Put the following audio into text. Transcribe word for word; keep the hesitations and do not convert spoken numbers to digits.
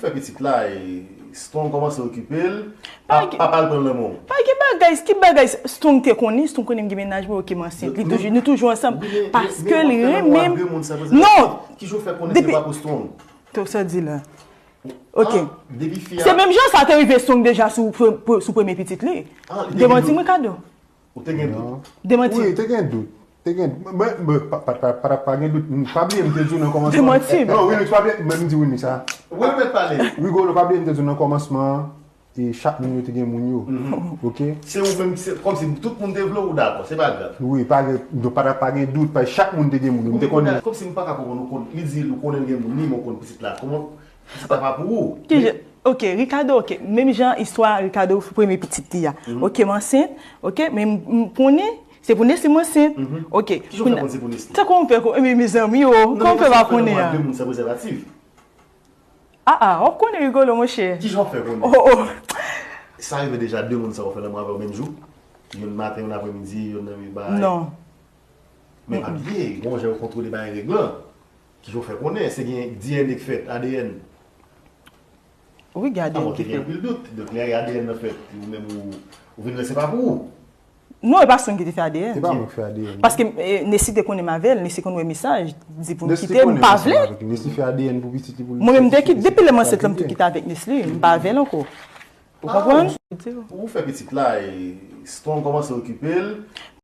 Fè pitit la, e Strong kòmanse okipe l. Papa l pran l nan men w. Pa gen bagay, ki bagay Strong te konnen? Strong konnen m gen mennaj mwen, oke, m ansent. Li toujou, nou toujou ansanm. Paske li renmen m. Non. Ki jan w fè konnen se pa pou Strong? Sa w di la? Oke. Se menm jan sa te rive Strong deja sou, sou premye pitit li. Demanti m, Ricardo. Ou te gen dout? Demanti m. Wi, te gen dout. Te gen, men, men, pa, pa, pa, pa, pa gen dout. Pa bliye, m te di w nan kòmansman. Demanti m. Non, Wilmix, pa bliye, men m di Wilmix sa. Wilmix, pale. Rigolo, pa bliye, m te di w nan kòmansman an, e chak moun yo te gen moun yo. Oke? Se ou menm, se kòmsi tout moun te vle w, ou dakò, se pa grav. Wi, pa gen, donk, pa, pa gen dout, pa, chak moun te gen moun yo. M te konnen. Kòmsi m pa ka konprann, ou konn, li di ou konnen l gen moun li, men ou konn pitit la. Kòman pitit la pa pou ou? Ki jan? Oke, Ricardo, oke. Menm jan istwa Ricardo premye pitit li a. Oke, m ansent. Oke, men m, m konnen se pou Nesly m ansent. Oke. Ki jan w fè konn se pou Nesly? Tankou m fè ko-, men mezanmi, o, kòman m fè pa konnen a? De moun san prezèvatif. A, a, w ap konnen Rigolo, monchè. Ki jan w fè konnen? O, o. Sa rive deja de moun sa w fè lanmou avè w menm jou? Youn maten, youn apremidi, youn nan bagay? Non. Men pa bliye, gon jan yo kontwole bagay règ lan. Ki jan w fè konnen? Se gen D N A k fèt, A D N. Wi, gen A D N ki fèt. Gen anpil dout. Donk, lè A D N nan fèt, ou menm ou, ou vin wè se pa pou ou. Non, e pa Strong ki te fè A D N. Se pa mwen ki fè A D N. Paske, e, Nesly te konnen m avè l, Nesly konn wè mesaj, di pou m kite, m pa vle. Nesly fè A D N pou pitit li pou li. Mwen menm, m te kite, depi lè m ansent lan, m te kite avèk Nesly, m pa avè l ankò. Ou konprann? Ou fè pitit la, e Strong kòmanse okipe l.